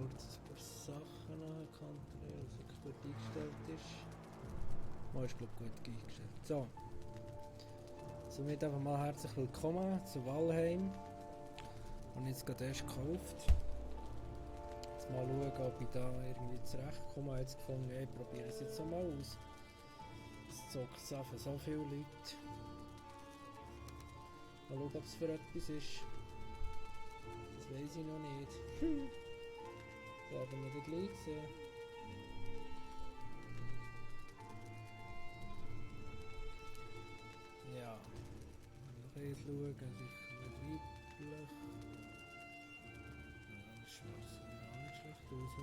kurz ein paar Sachen kontrollieren, was dort eingestellt ist. Oh, ist glaube ich gut eingestellt. So. Somit einfach mal herzlich willkommen zu Valheim. Und jetzt gerade erst gekauft. Jetzt mal schauen, ob ich da irgendwie zurechtkomme. Ich habe jetzt gefunden, ich probiere es jetzt mal aus. Es zockt für so viele Leute. Mal schauen, ob es für etwas ist. Das weiß ich noch nicht. Das werden wir dann gleich sehen. Ja. Noch eins schauen, sicher weiblich. Das schwarz sieht auch nicht schlecht aus.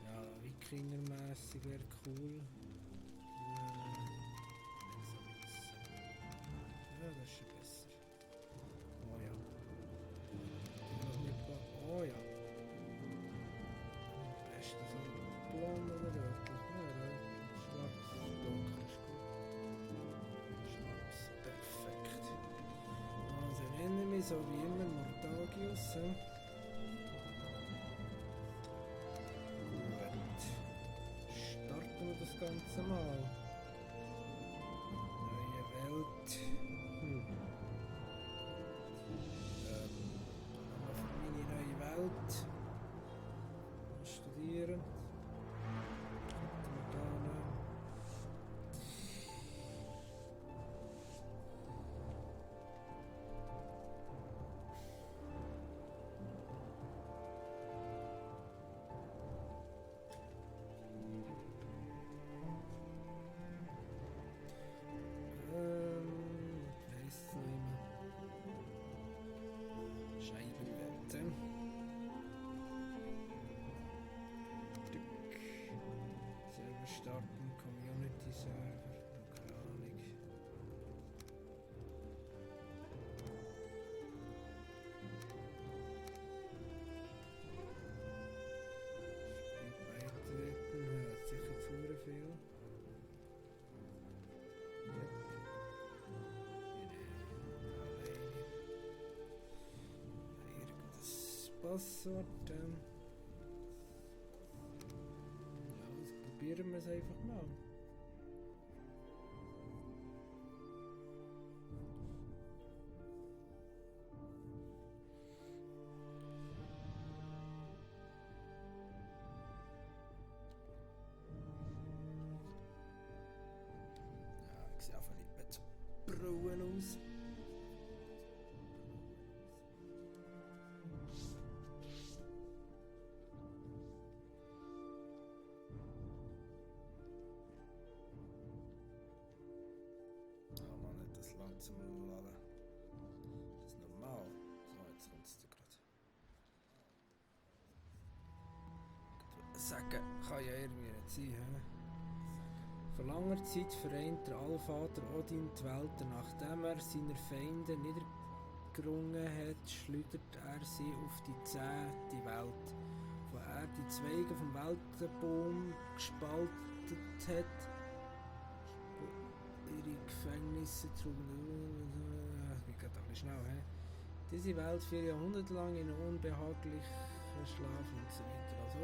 Ja, Wikingermässig wäre cool. Ja, das ist schon besser. Oh ja. Oh ja. Am besten so blond oder rötlich. Ja, rötlich. Schwarz, dunkel ist gut. Schwarz, perfekt. Also erinnere mich so wie immer Mortagius. Gut. Starten wir das Ganze mal. Neue Welt. Meine neue Welt. Studieren. Scheibenwerte. Server starten, Community Server, keine Ahnung. Beitreten, hat sicher zu viel. Passwort. Ja, das probieren wir es einfach mal. Ja, ich sehe einfach nicht mehr zu brauen aus. Das langsam laden. Das ist normal. So, jetzt kommt es gerade. Sagen kann ja irgendwie nicht sein. He? Vor langer Zeit vereint der Allvater Odin die Welten. Nachdem er seine Feinde niedergerungen hat, schleudert er sie auf die 10. Welt, wo er die Zweige vom Weltenbaum gespaltet hat. Ihre Gefängnisse trugen. Ich bin gerade ein bisschen schnell. He? Diese Welt 4 Jahrhunderte lang in unbehaglichen Schlaf und so weiter. Also,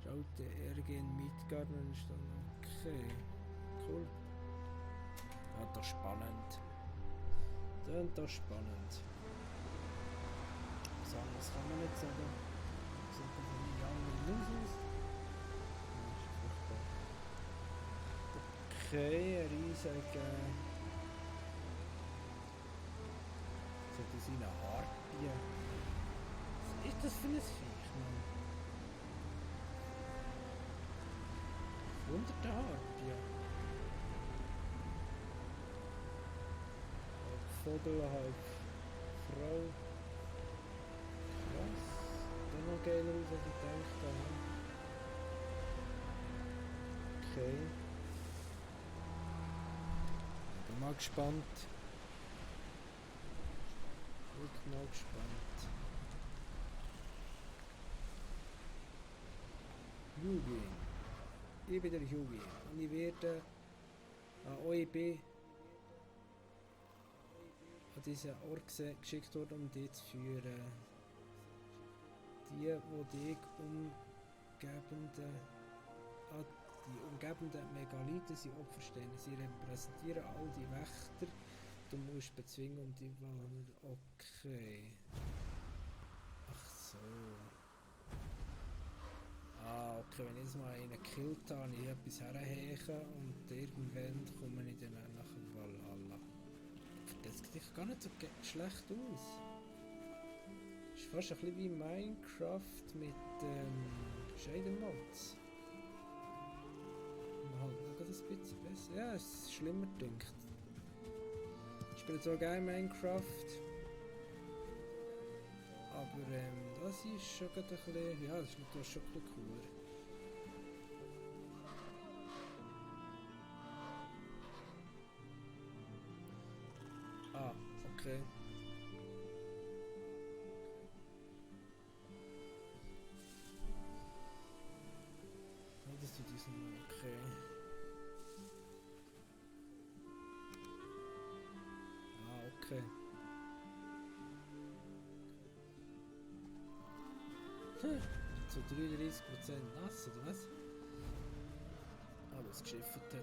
schaute er gegen Midgard und ist dann okay. Cool. Ja, das ist spannend. Das ist spannend. Was anderes kann man nicht sagen. Das sieht von mir auch nicht aus. Okay, ein riesiger. So, das sind Harpie. Was ist das für ein Viech, Mann? Hunderte Harpie. Halb Vogel, halb Frau. Krass. Dann noch geiler aus, als ich gedacht habe. Okay. Bin mal gespannt. Wirklich mal gespannt. Yugi. Ich bin der Yugi und ich werde an diese Orks geschickt worden, um die zu führen. Die umgebenden Megalithen sind Opfersteine. Sie repräsentieren all die Wächter. Du musst bezwingen, um die Wahl. Okay. Ach so. Ah, okay, wenn ich jetzt mal einen gekillt habe, ich etwas herheben und irgendwann komme ich dann nach Valhalla. Das sieht gar nicht so schlecht aus. Das ist fast ein bisschen wie Minecraft mit Shader-Mods. Halt noch ein bisschen besser. Ja, es ist schlimmer gedacht. Ich spiele zwar gerne Minecraft, aber das ist schon ein bisschen, ja, das ist natürlich schon ein bisschen cooler. Ah, okay. Oh, das tut uns noch okay. Ah, okay. Zu 33% nass, oder was? Ah, was geschifft hat, ja.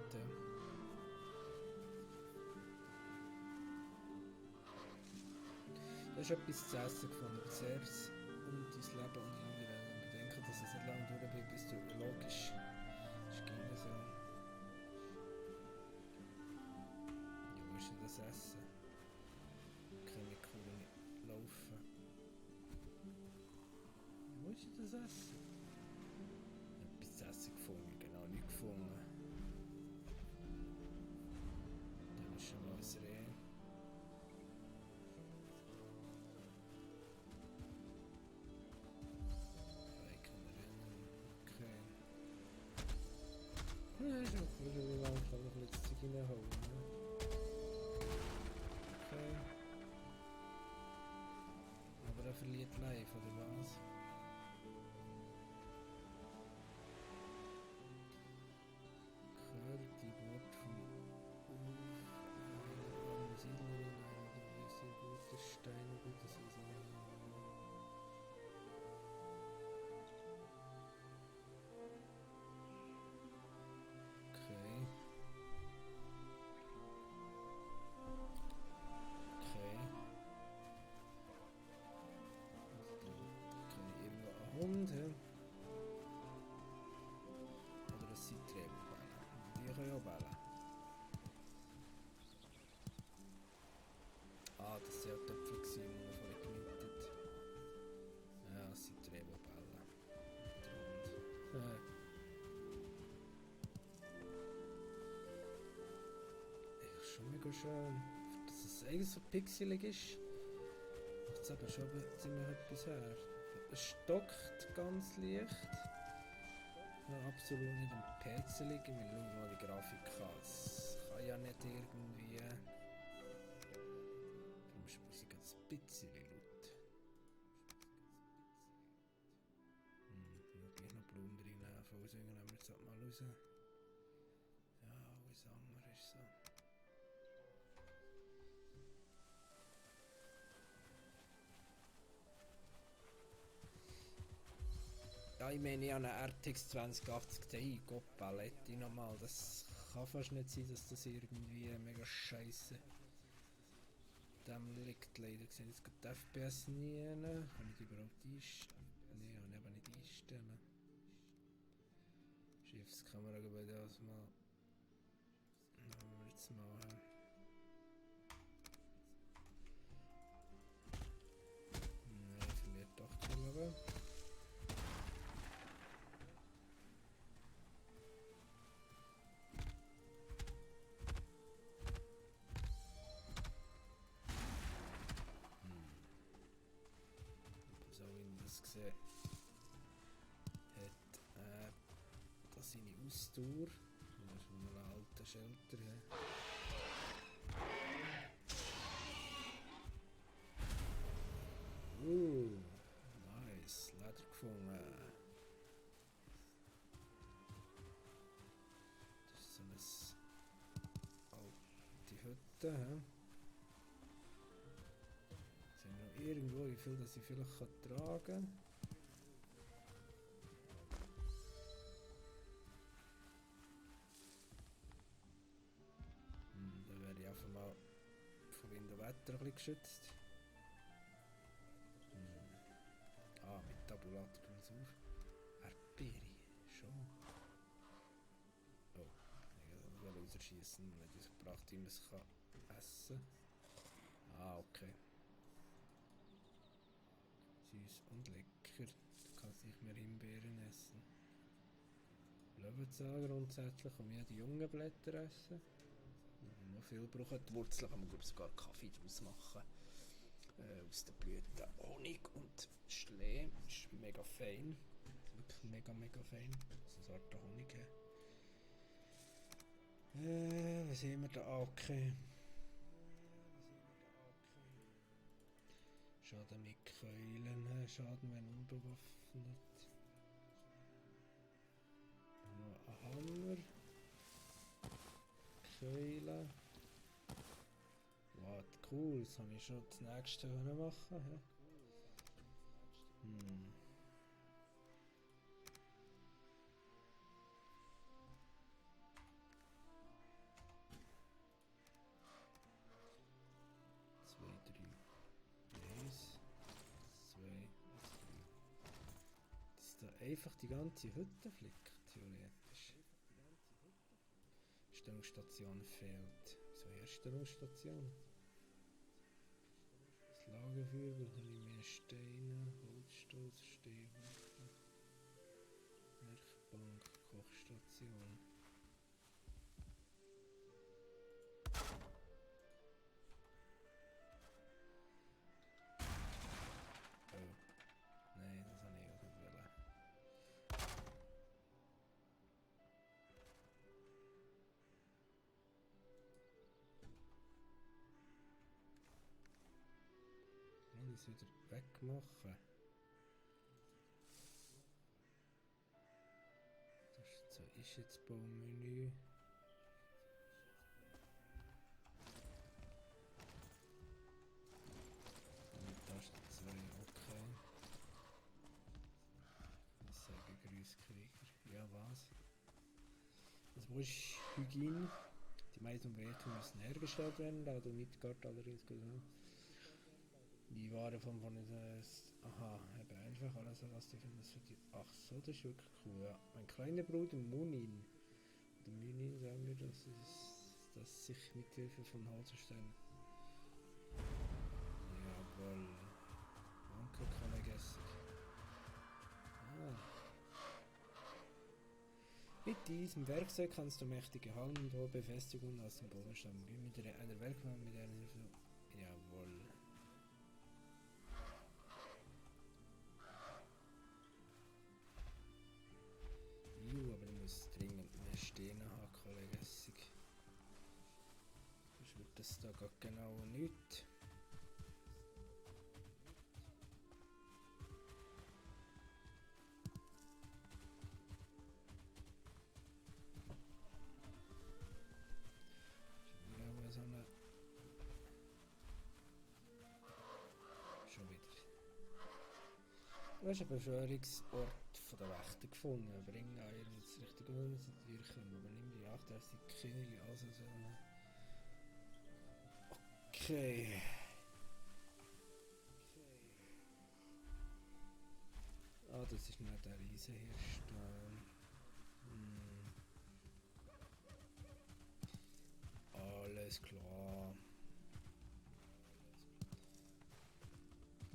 Du hast etwas zu essen gefunden, aber zuerst um dein Leben und andere bedenken, dass es nicht lange durchbleibt, bis du logisch. Das ist gerne so. Ja, wo ist denn das Essen? Kann ich cool nicht laufen. Wo ist denn das Essen? Etwas zu essen gefunden, genau, nicht gefunden. Dann ist schon mal ein Reh. Ja, ist auch cool, wie lange kann ich jetzt Zeug reinhauen. Okay. Aber er verliert live, oder was? Gehört die Wort von Siedlungen, sehr gute Steine, gutes Eisen. Hund, he? Oder das sind Trägerbälle. Die können ja auch bellen. Ah, das sind ja die Töpfe, die wir vorhin gemietet. Ja, das sind Trägerbälle. Echt schon mega schön. Dass es eigentlich so pixelig ist, macht es aber schon ziemlich etwas her. Es stockt ganz leicht. Ja, absolut nicht am PC liegen, weil schau mal die Grafik an. Es kann ja nicht irgendwie. Darum ist die Musik ein bisschen laut. Ich muss gleich noch Blumen reinnehmen. Vollsingen nehmen wir jetzt mal raus. Ja, alles andere ist so. Ja, ich meine, ich habe eine RTX 2080 Ti, Gott, Paletti nochmal. Das kann fast nicht sein, dass das irgendwie mega scheiße dem liegt. Leider sehe ich jetzt die FPS nie. Kann ich die überhaupt einstellen? Nein, kann ich aber nicht einstellen. Schiffskamera, bei das mal. Nehmen wir jetzt mal. Nein, verliert doch die Leben. Gesehen hat da seine Ausdauer. Das ist mal ein alter Shelter. Nice, Leder gefunden. Das ist so eine alte Hütte. irgendwo, wie viel das ich vielleicht tragen kann. Dann wäre ich einfach mal von Wind und Wetter ein bisschen geschützt. Mit Tabulator geht es auf. Erdbeere, schon. Oh, ich will rausschießen, wenn ich das gebracht habe, wie man es essen kann. Okay. Süß und lecker. Du kannst nicht mehr Himbeeren essen. Löwenzahn grundsätzlich und wir die jungen Blätter essen. Noch viel brauchen. Die Wurzeln kann man sogar Kaffee daraus machen. Aus den Blüten Honig und Schlee. Das ist mega fein. Wirklich mega, mega fein. So eine Art Honig. Was haben wir da? Okay. Schaden mit Keulen, Schaden wenn unbewaffnet. Noch ein Hammer. Keulen. Wow, cool, das habe ich schon das nächste machen. Zwei, drei. 1, 2, 3. Dass da einfach die ganze Hütte flickt, theoretisch. Stellungsstation fehlt. So, Herstellungsstation. Das Lagerfeuer, da habe ich mehr Steine, Holzstoß, Stehhütte, Werkbank, Kochstation. Oh, nein, das habe ich auch nicht wollen. Ich es wieder wegmachen. So ist jetzt Baumenü. Taste 2, okay. Ich sage Grüßkrieger. Ja, was? Das ist Hygiene. Die meisten Bewertungen müssen hergestellt werden, da du Midgard allerdings gesagt. Die Ware von ist. Aha, eben einfach alles, was du findest für die. Ach so, das ist wirklich cool. Ja. Mein kleiner Bruder Munin. Der Munin sagen wir, dass sich mit Hilfe von Holzsteinen. Jawohl. Danke, Kollege. Mit diesem Werkzeug kannst du mächtige Hallen und hohe Befestigungen aus dem Boden stammen. Mit einer Werkbank mit einer Hilfe. Jawohl. Aber ich muss dringend mehr Steine haben, Kollege. Sonst wird das da gar genau nichts. Ja, so eine. Schon wieder. Du hast einen Beschwörungsort von der Wächter gefunden. Bring Eier ins richtige Wohnen zu dir kommen. Übernimm die Acht, dass die Kinder also so. Okay. Ah, das ist nicht der Riesenhersteller. Alles klar.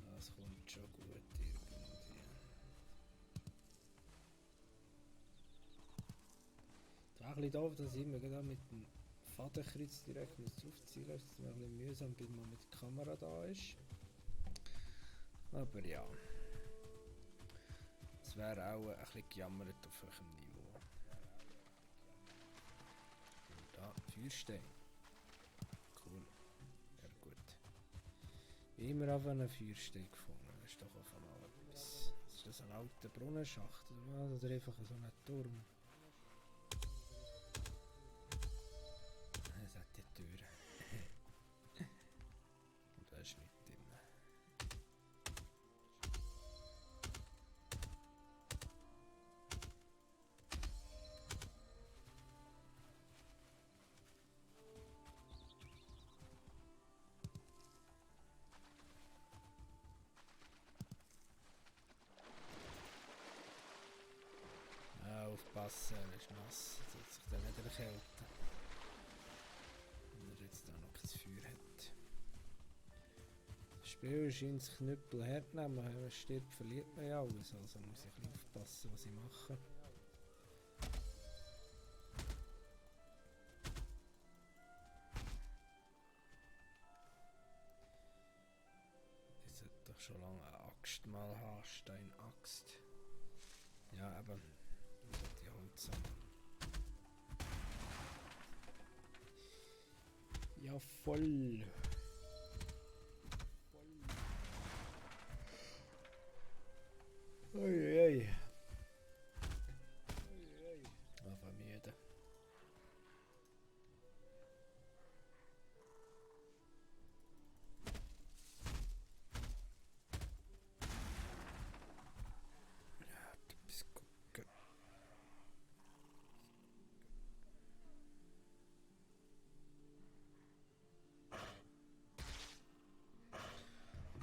Das kommt schon gut irgendwie. Es ist ein bisschen doof, dass ich immer gerade mit dem Fadenkreuz direkt draufziehen muss. Das ist ein bisschen mühsam, bis man mit der Kamera da ist. Aber ja. Es wäre auch ein bisschen gejammert auf welchem Niveau. Da, Feuerstein. Cool. Ja gut. Wie immer auf einen Feuerstein gefunden. Das ist doch auf einmal etwas. Ist das ein alter Brunnenschacht oder was? Oder einfach so ein Turm? Das hat die Tür. Und da ist nicht drin. Wasser, er ist nass, jetzt wird sich dann nicht erkälten. Wenn er jetzt da noch kein Feuer hat. Das Spiel scheint sich knüppelhart zu nehmen, wenn man stirbt, verliert man ja alles, also muss ich ein bisschen aufpassen, was ich mache. Ich sollte doch schon lange eine Axt mal haben, Steinaxt. Ja, eben, die Holz haben. Ja, voll. Uiuiui. Einfach müde. Ja, etwas gucken.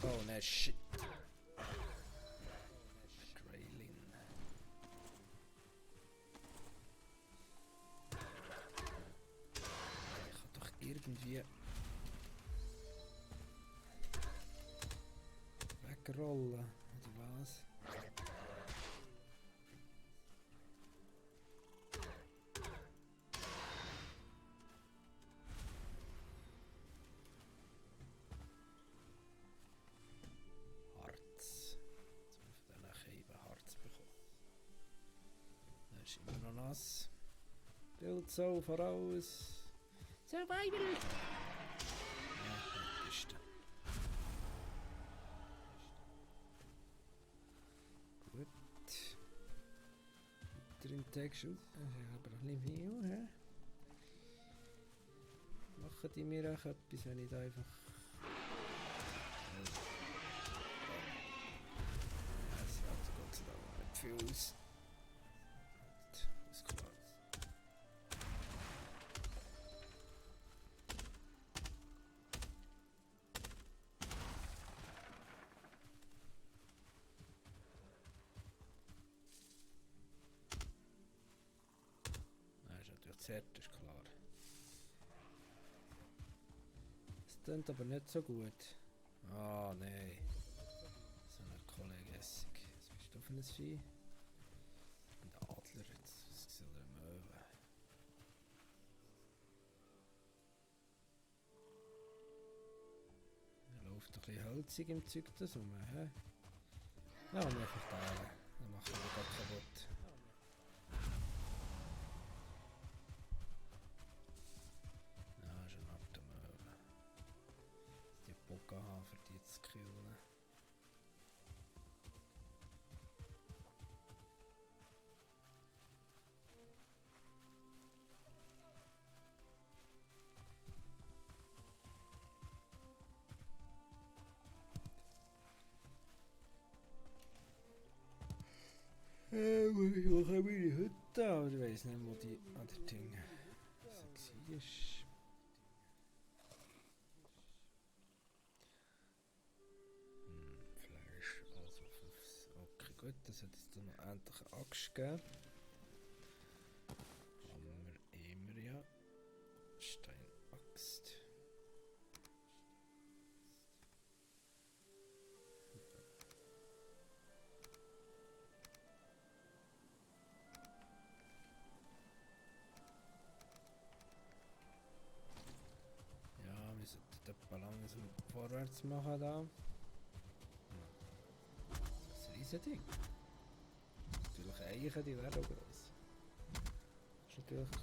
Oh, ne, shit. Graylin. Ich kann doch irgendwie wegrollen, oder was? Harz. Jetzt haben wir von diesen Scheiben Harz bekommen. Der ist immer noch nass. Bild so voraus. Survival! Ja, das ist der. Gut. Weiter im Text. Das ist aber noch nicht viel, hä? Machen die mir auch etwas, wenn ich da einfach... Es hat Gott sei Dank nicht viel aus. Ist klar. Nein, ist natürlich zart, ist klar. Es klingt aber nicht so gut. Ah, nein. So ein Kollege Essig. Was bist du für ein Vieh? Ein Adler, jetzt ist es eine Möwe. Er läuft ein bisschen holzig im Zeug da rum, hä? Ja, und einfach da. Dann machen wir das kaputt. Ja, ist eine Art Möwe. Die Bock haben, für die zu killen. Ich mache meine Hütte an, ich weiss nicht, wo die an der Ding war. Fleisch, also okay, gut, das hat jetzt dann noch endlich eine Axt gegeben. Hammer, immer ja. Steinaxt. Ja, wir sollten etwa langsam vorwärts machen da. Das Riesending. Natürlich Eichen, die werden auch gross. Das ist natürlich klar.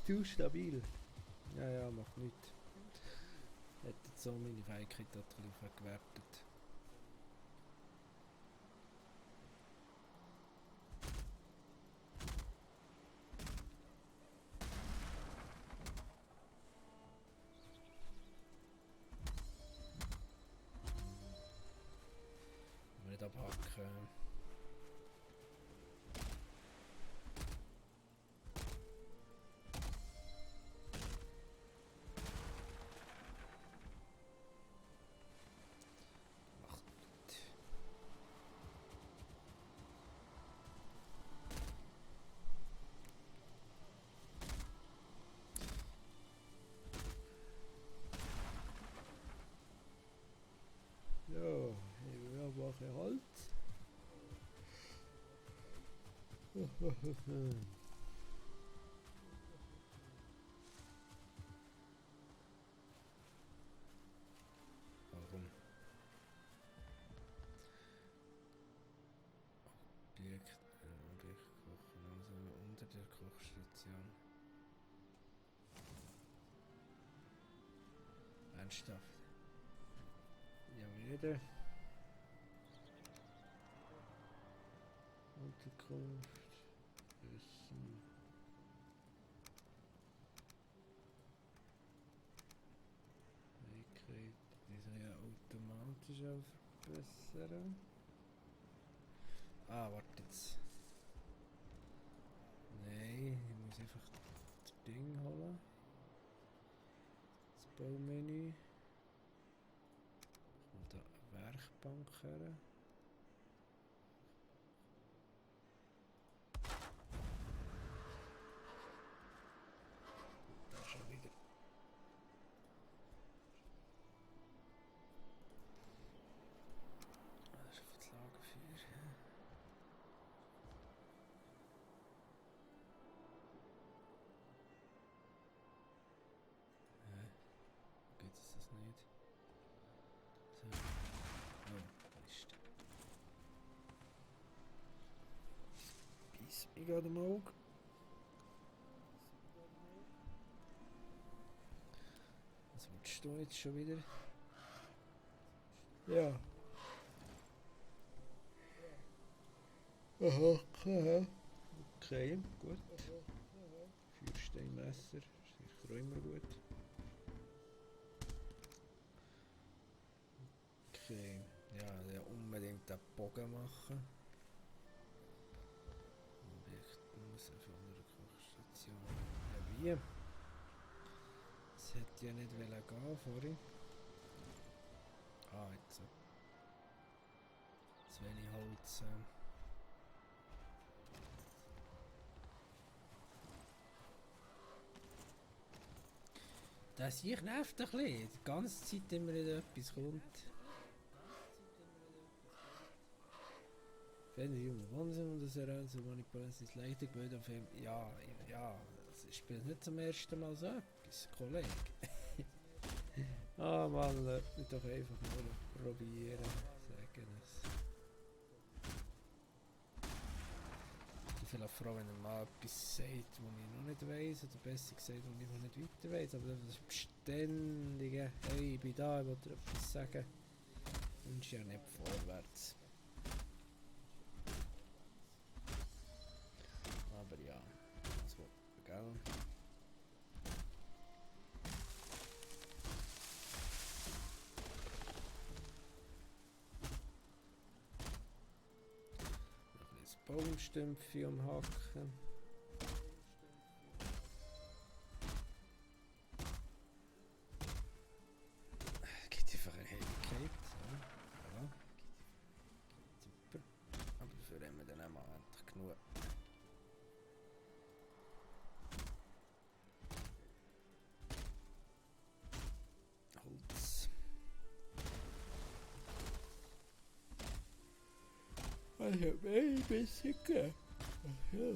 Zu stabil. Ja, ja, macht nichts. Hätte so meine Fähigkeit darauf gewertet. Nicht abhacken. bisschen Holz. Warum? Direkt kochen, also unter der Kochstation. Ernsthaft? Ja, wieder. Unterkunft. Essen. Fähigkeit. Die soll ja automatisch auch verbessern. Ah, warte jetzt. Nein, ich muss einfach das Ding holen. Das Baumenü. Und da eine Werkbank her. Da schon wieder. Das ist auf das Lagerfeuer. Geht es das nicht? So. Oh, Mist. Beiß mich gerade im Auge. Was willst du jetzt schon wieder? Ja. Aha, okay. Okay, gut. Feuersteinmesser, sicher auch immer gut. Okay, ja, unbedingt den Bogen machen. Muss von der Kochstation. Ja, wie? Das hätte ja nicht gehen vorhin. Ah, jetzt so. Zu wenig Holz. Das hier nervt ein bisschen. Die ganze Zeit immer wieder etwas kommt. Wenn die Wahnsinn und das Heraus so Manipulation ist leichter geworden auf ihm. Ja, ich spiele nicht zum ersten Mal so etwas, Kollege. Ah Mann, lass mich doch einfach nur probieren, sagen es. Ich bin vielleicht froh, wenn er mal etwas sagt, was ich noch nicht weiss, oder besser gesagt, was ich noch nicht weiter weiss, aber das beständige, hey, ich bin da, ich will dir etwas sagen, wünsche ja nicht vorwärts. Aber ja, das wird gell. Baumstümpfe umhacken. Gibt einfach eine Helligkeit. Ja. Super. Aber dafür haben wir dann auch mal endlich genug. Holz. Ich habe ein bisschen gegeben. Ach ja.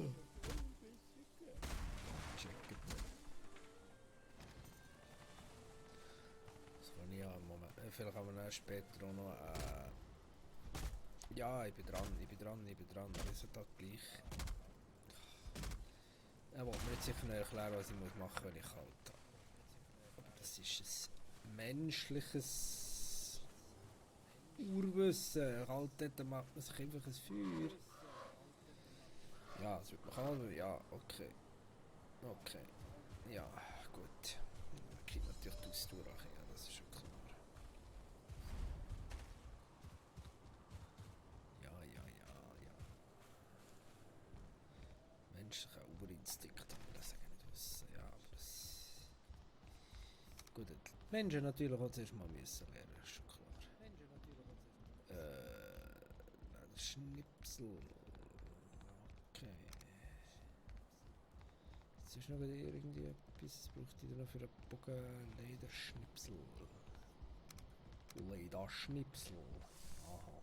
Checken. Das kann ich ja im Moment. Vielleicht haben wir dann später auch noch. Ja, ich bin dran. Aber es ist halt gleich. Er wollte mir jetzt sicher nicht erklären, was ich machen muss, wenn ich kalt habe. Aber das ist ein menschliches Urwissen. Kalt dort macht man sich einfach ein Feuer. Ja, es wird noch kalt. Ja, okay. Okay. Ja, gut. Man kriegt natürlich die Ausdauer an, ja, das ist schon klar. Ja. Menschlicher Urinstinkt, aber das sagen nicht wissen. Ja, aber das... Gut, die Menschen natürlich auch zuerst mal müssen lernen, ist schon klar. Schnipsel. Okay. Jetzt ist noch irgendwie etwas, braucht ich noch für einen Bogen Lederschnipsel. Lederschnipsel. Aha.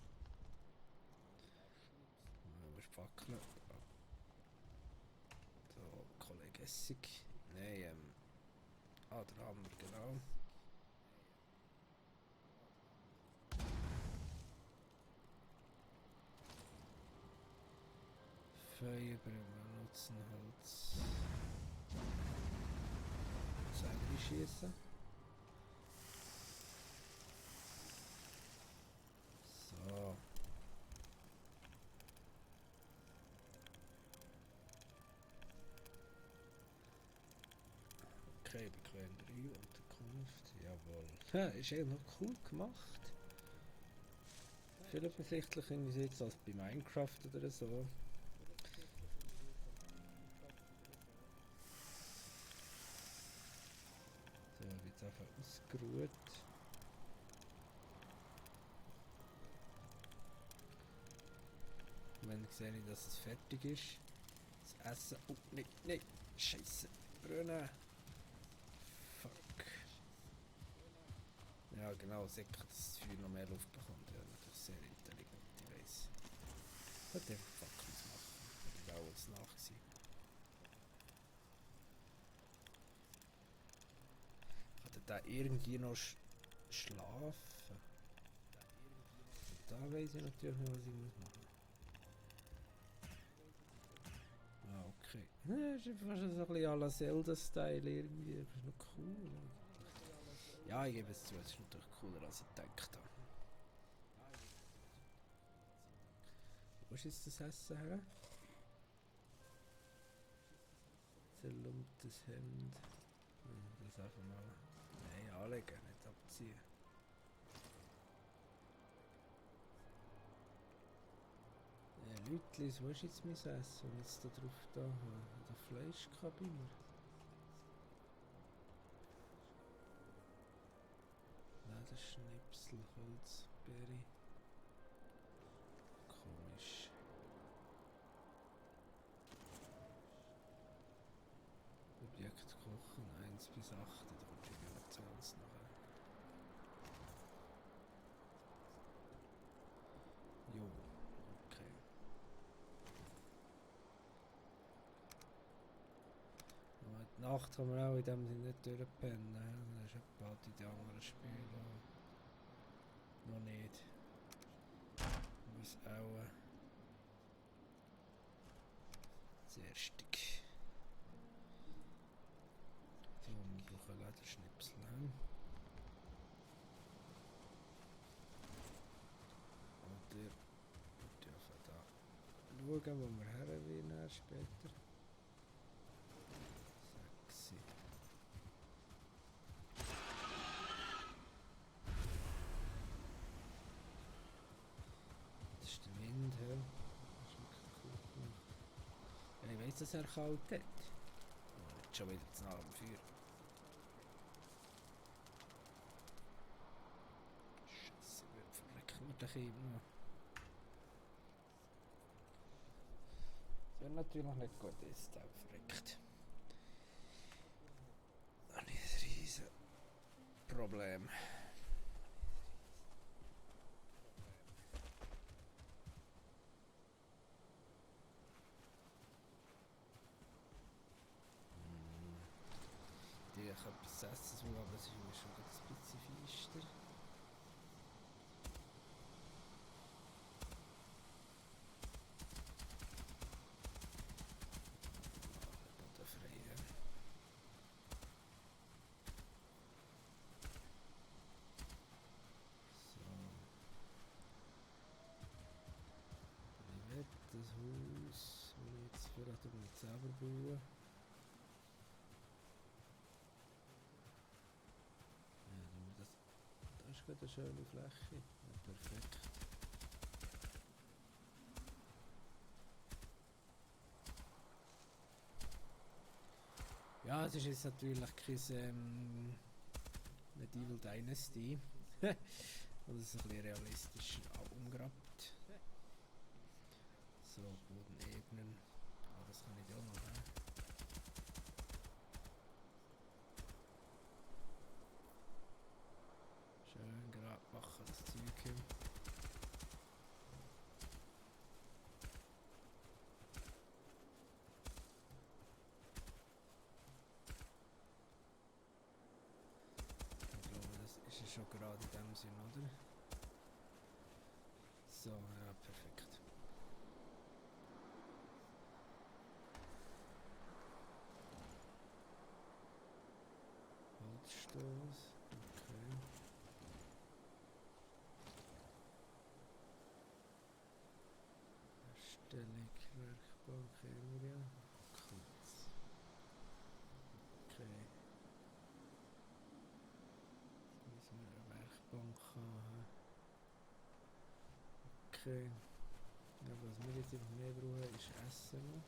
Essig. Nein, der Hammer, genau. Feuerbrunnen nutzen, Holz. Selber schießen. So. Okay, bequem 3 Unterkunft. Jawohl. Ha, ist eigentlich noch cool gemacht. Viel übersichtlicher irgendwie jetzt als bei Minecraft oder so. So, wird einfach ausgeruht. Und wenn ich sehe, dass es fertig ist, das Essen. Oh, nein, nein, Scheiße. Brunnen. Fuck. Ja, genau, sicher, dass das Feuer noch mehr Luft bekommt. Ja, natürlich sehr intelligent, ich weiss. Ich wollte einfach Fackeln machen. Ich war auch als nach gewesen. Kann der irgendwie noch schlafen? Da weiss ich natürlich nicht, was ich machen muss. Ah, okay. Ja, ist fast so ein bisschen à la Zelda-Style irgendwie. Das ist noch cool. Ja, ich gebe es zu, es ist natürlich cooler als ich gedacht habe. Wo ist jetzt das Essen her? Zerlumptes Hemd. Das einfach mal. Nein, anlegen, nicht abziehen. Leutlis, wo ist jetzt mein Essen, das ich jetzt da drauf da habe? Der Fleischkabiner. Lederschnipsel, Holzbeere. Komisch. Objekt kochen, 1 bis 8, da kommt schon 20 nachher. Jo, okay. Aber die Nacht kann man auch in dem Sinne nicht durchpennen. Dann ist bald in die anderen Spiele noch nicht. Was auch sehr stick. So, wir brauchen Lederschnipsel. Und der dürfen da schauen, wo wir her wollen später. Sexy. Das ist der Wind, ja. Das ist wirklich cool gemacht. Ja, ich weiss, dass er kalt hat. Jetzt schon wieder zu nah am Feuer. Scheiße, wie verrecken wir den Kind noch? Das wäre natürlich nicht gut, ist auch verreckt. Das ist ein riesen Problem. Ich habe etwas essen, aber es ist mir schon ein bisschen feister. Boden frei. So. Ich will das Haus, das ich jetzt vorher nicht selber bauen. Das ist gerade eine schöne Fläche. Ja, perfekt. Ja, es ist jetzt natürlich kein Medieval Dynasty. Und es ist ein bisschen realistisch umgegrabt. So, Boden ebnen. Ah, das kann ich auch noch. Schön gerade machen, das Zeug hier. sind, oder? So, ja, perfekt. Holzstoß, okay. Erstellung, Werkbank, Area, kurz. Okay. Jetzt müssen wir eine Werkbank haben. Okay. Ja, was wir jetzt einfach mehr brauchen, ist Essen noch.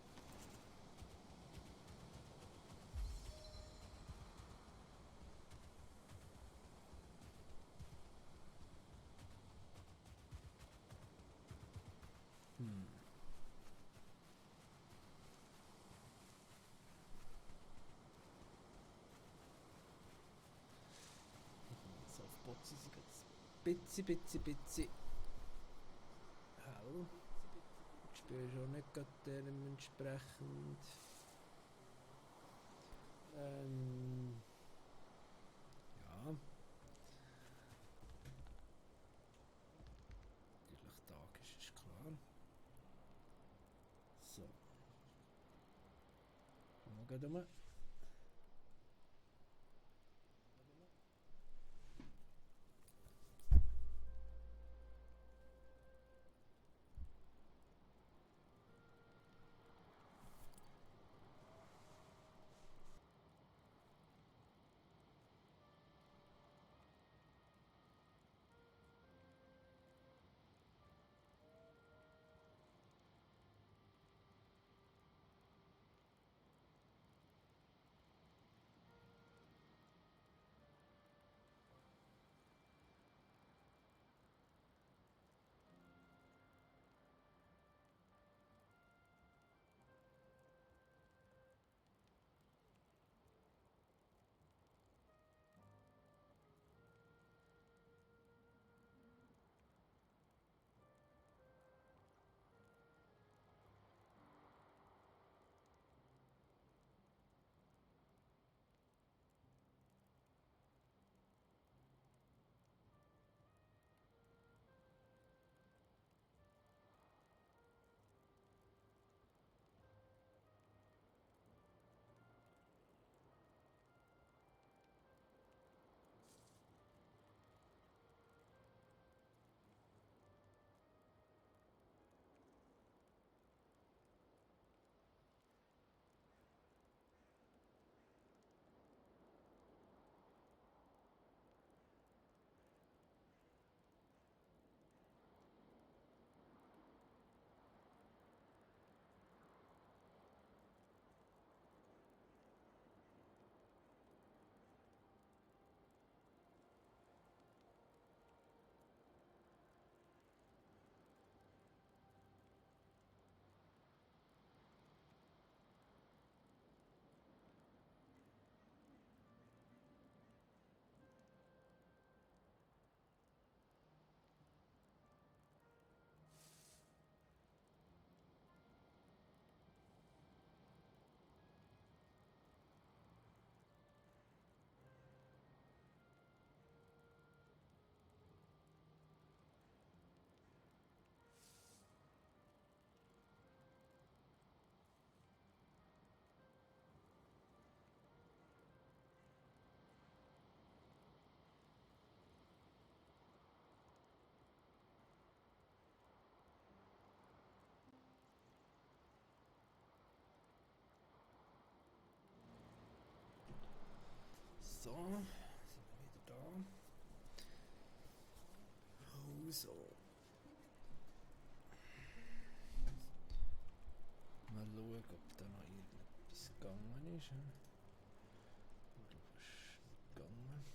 So auf Botzi sind jetzt bisschen hell. Das Spiel ist auch nicht gerade dementsprechend. Ja. Natürlich Tag ist klar. So. Mal gehen wir. So, sind wir wieder da. Also. Mal schauen, ob da noch irgendetwas gegangen ist. Ich glaube, es ist nicht gegangen.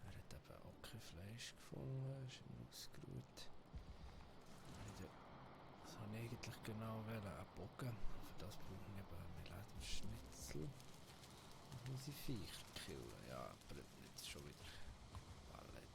Er hat eben auch kein Fleisch gefunden, ist immer ausgeruht. Das habe ich eigentlich genau einen Bogen. Für das brauche ich eben einen Lederschnitzel. Und unsere Viecher killen. Ja, aber jetzt schon wieder Paletti.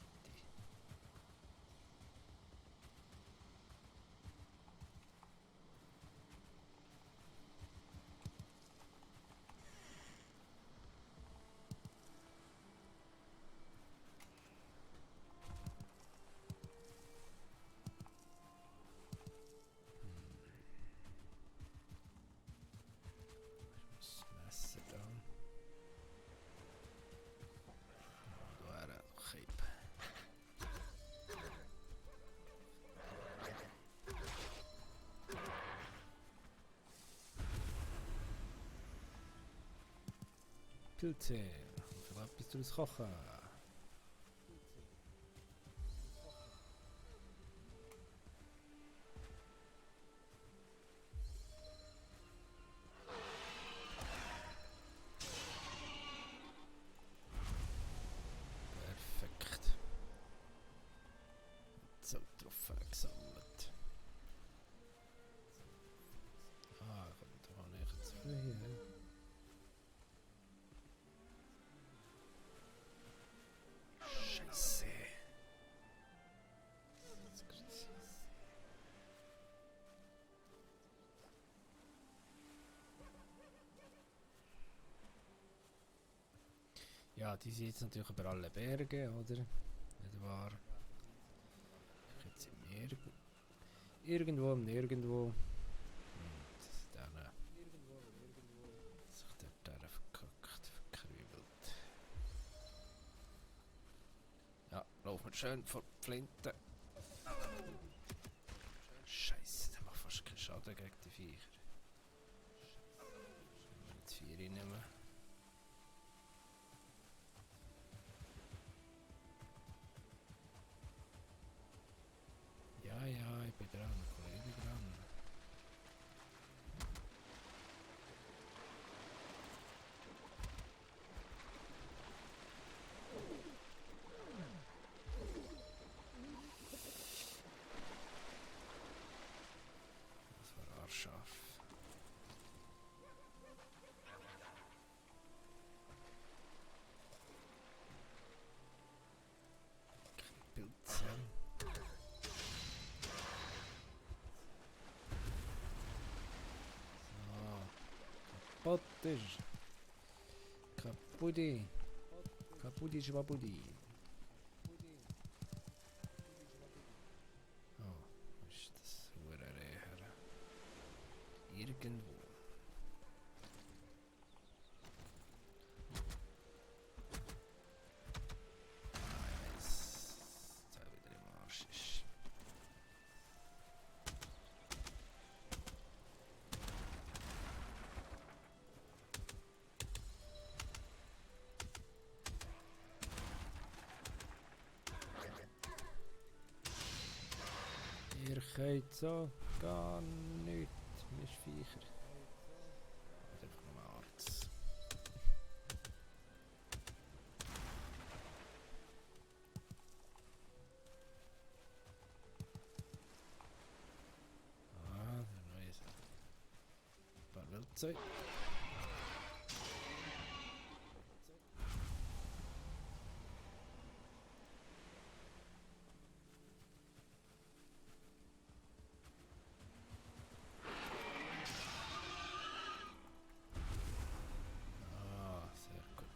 Pilze. Vielleicht etwas daraus kochen. Perfekt. So, Trophäe gesammelt. Ah, kommt da nicht jetzt viel. Scheiße. Ja, die sind jetzt natürlich über alle Berge, oder? Nicht wahr? Jetzt sind wir irgendwo und nirgendwo. Und dann sich dort verkackt, verkrübelt. Ja, laufen wir schön vor die Flinte. Scheiße, der macht fast keinen Schaden gegen die Viecher. Jetzt 4 reinnehmen. Ja, ja, ich bin dran, Kollege, ich bin dran. Das war arschscharf. Pilze. Kaputt ist. Kaputti. Kaputti Schwabutti. Oh, was ist das? Hurenreher. Irgendwo. Jetzt da wieder im Arsch ist. Ihr könnt so gar nichts, Mischviecher. Oder einfach nur Arzt. Ah, der neue. Ein paar Wildzeug. Ah, sehr gut.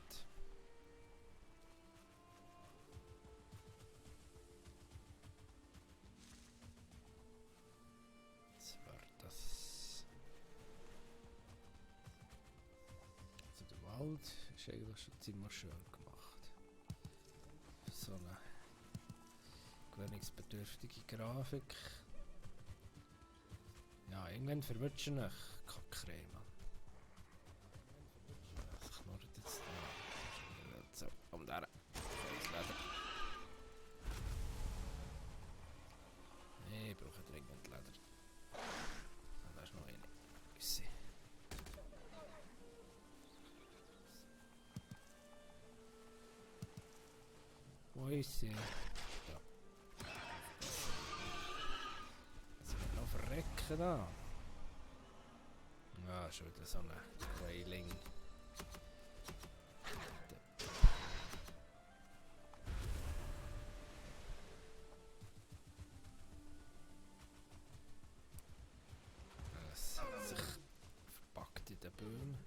Das war das. Also der Wald ist eigentlich schon ziemlich schön gemacht. So eine gewöhnungsbedürftige Grafik. Ja, irgendwann verwirrt ihr euch. Kackcreme. Das knurrt jetzt da. So, um da. Das Leder. Nee, ich brauche dringend Leder. Ah, da ist noch eine. Grüße. Wo ist sie? Da. Jetzt wird noch verrecken da. Ah, schon wieder so eine Quailing. Es hat sich verpackt in den Böhm.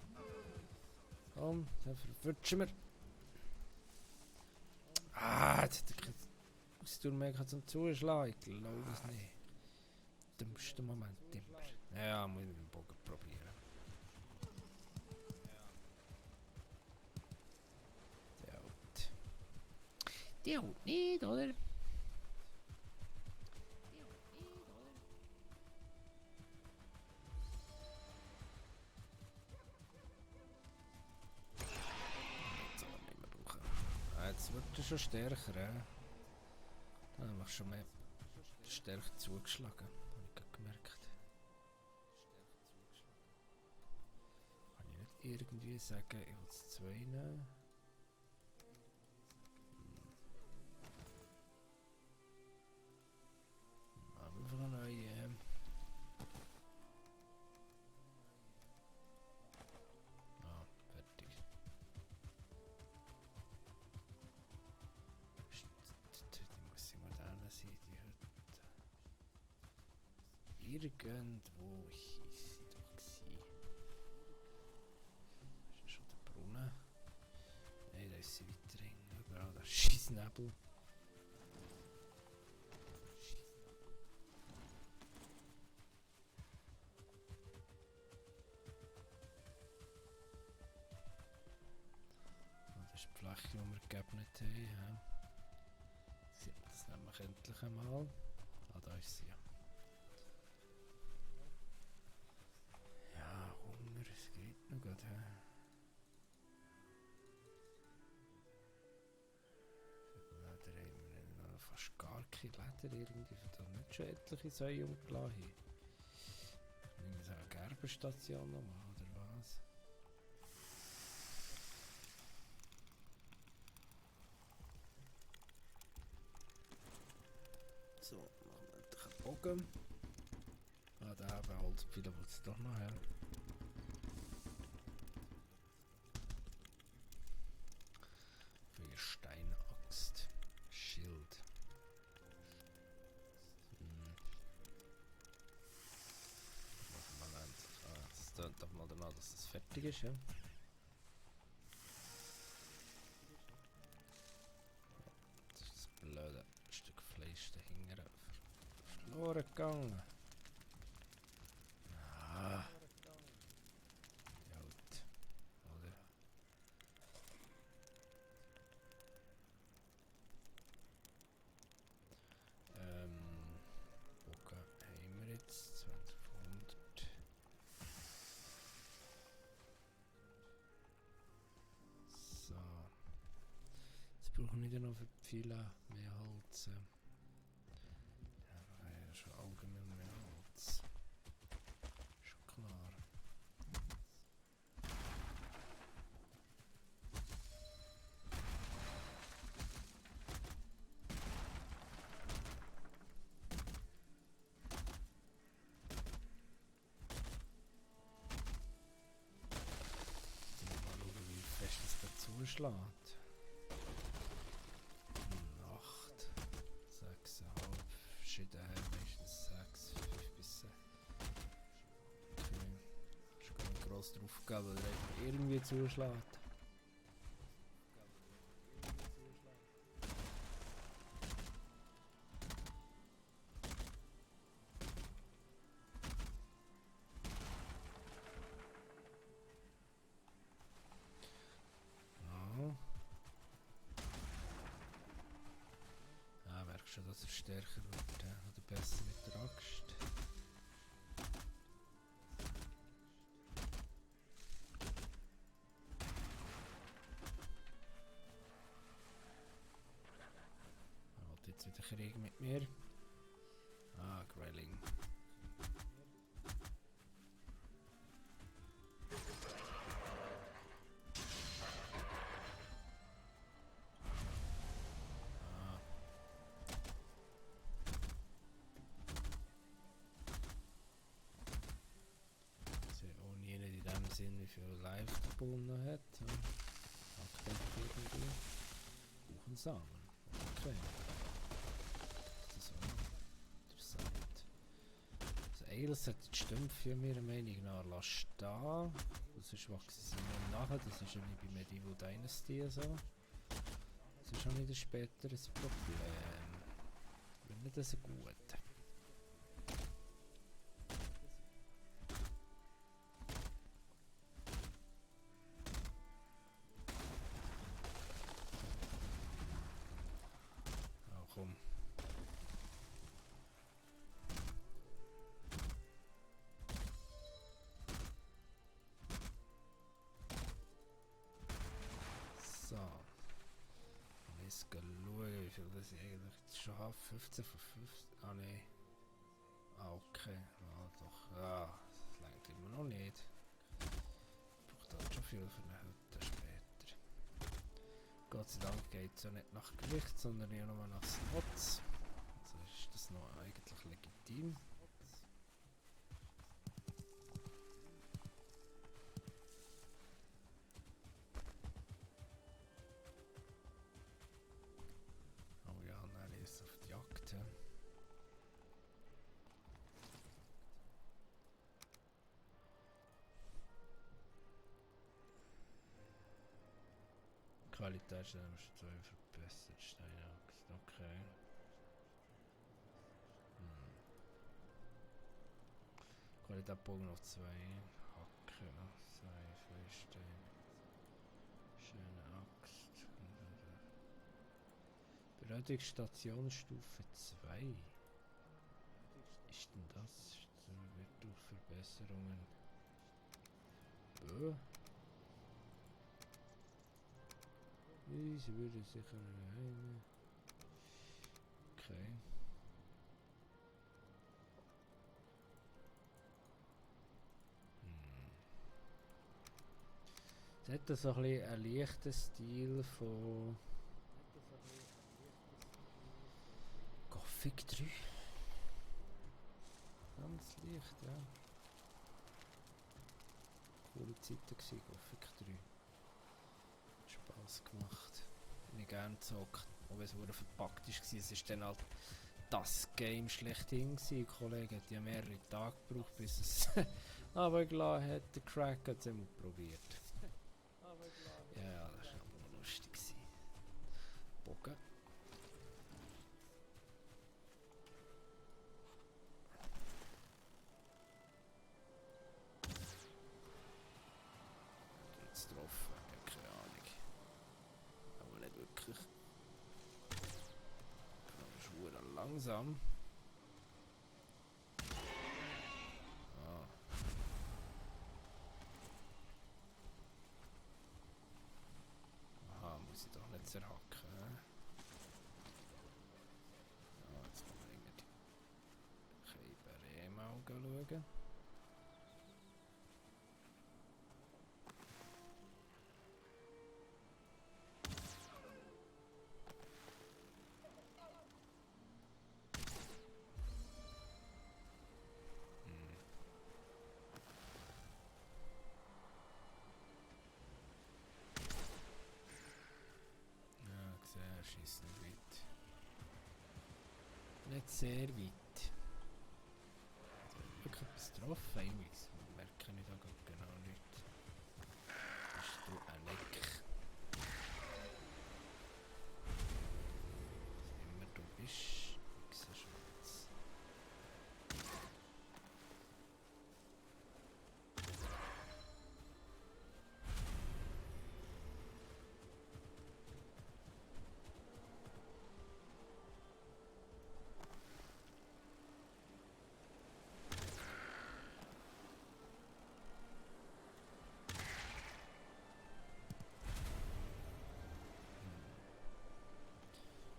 Komm, dann verwutschen wir. Ah, jetzt hat er keine Ausdauer mehr zum Zuschlagen. Ich glaube es nicht. Dümmster Moment immer. Ja, muss ich mit dem Bogen probieren. Der haut. Der haut nicht, oder? Jetzt wird er schon stärker, Da habe ich schon mehr stärker zugeschlagen. Habe ich gerade gemerkt. Kann ich nicht irgendwie sagen, ich will es 2 nehmen? Einfach eine neue. Ah, fertig. Die muss ich modern sein, die Hütte. Irgendwo hieß sie doch gsi. Ist schon der Brunnen? Nein, da ist sie weiter hinten. Überall der Scheissnebel. Das ist die Fläche, die wir geebnet haben. Sieht man das nämlich endlich einmal. Ah, da ist sie ja. Ja, Hunger, es geht noch gut. Leder haben wir noch fast gar kein Leder irgendwie. Da nicht schon etliche Säue umgelassen. Irgendwie so eine Gerberstation nochmal, oder was? So, machen wir endlich einen Bogen. Ah, da haben wir Holzpfeiler, wo es doch noch her. Für Steinaxt. Schild. Machen wir endlich. Ah, das tönt doch mal danach, dass das fertig ist, ja. Das ist das blöde Stück Fleisch dahinter verloren gegangen. Ah. Ja, gut. Oder? Bogen haben wir jetzt. 1200. So. Jetzt brauchen wir noch für die Pfeile mehr Holz. Ja, wir haben ja schon allgemein mehr Holz. Schon klar. Mal schauen, wie fest es dazu schlägt. 8, 6,5, verschieden meistens 6, 5 bis 6. Okay. Ist gar nicht gross drauf gegeben, weil er irgendwie zuschlägt. Ja. Ja, merkst schon, dass er stärker wird, oder besser mit der Axt. Er will jetzt wieder Krieg mit mir. Ah, Grelling. Ah. Ich sehe auch nie in dem Sinn, wie viel Life der Bull noch hat. Aktiv irgendwie. Buchensamen. Okay. Das ist auch interessant. Also Ailes hat die Stümpfe meiner Meinung nach lassen stehen. Sonst wachsen sie nicht nachher. Das ist ja wie bei Medieval Dynasty so. Das ist auch nicht ein späteres Problem. Wenn nicht so gut. Oh, komm. So. Jetzt schauen, wie viel das ich eigentlich jetzt schon habe. 15 von 15. Ah nein. Ah okay. Ah doch. Ah, das reicht immer noch nicht. Ich brauche halt schon viel für eine Hütte später. Gott sei Dank geht es ja nicht nach Gewicht, sondern ja nur nach Slots. Also ist das noch eigentlich legitim. Oh ja, dann ist auf die Jagd. Ja. Qualität ist dann schon 2 verbessert. Steinaxt, okay. Qualität Bogen noch 2. Hacke, 2 Feuerstein. Schöne Axt. Beratungsstationsstufe 2. Ist denn das? Wird durch Verbesserungen. Sie würde sicher eine. Okay. Es hat so ein bisschen einen leichten Stil von Gothic 3. Ganz leicht, ja. Coole Zeiten gewesen, Gothic 3. Hat Spass gemacht. Bin ich gerne gezockt. Auch wenn es wurde verpackt war, es ist dann halt das Game schlechthin gewesen. Der Kollege hat ja mehrere Tage gebraucht, bis es aber gelassen hat. Der Crack hat es immer probiert. Ja, das war aber noch lustig gewesen. Bogen. Jetzt drauf, ja, keine Ahnung. Aber nicht wirklich. Das ist verdammt langsam. Ah. Aha, muss ich doch nicht zerhacken. Ja, jetzt muss man irgendwie die mal schauen. Er schießt nicht weit. Nicht sehr weit. Wirklich etwas getroffen, irgendwie. Merke ich da genau nicht. Bist du ein Leck? Was immer du bist. Wichserschwanz.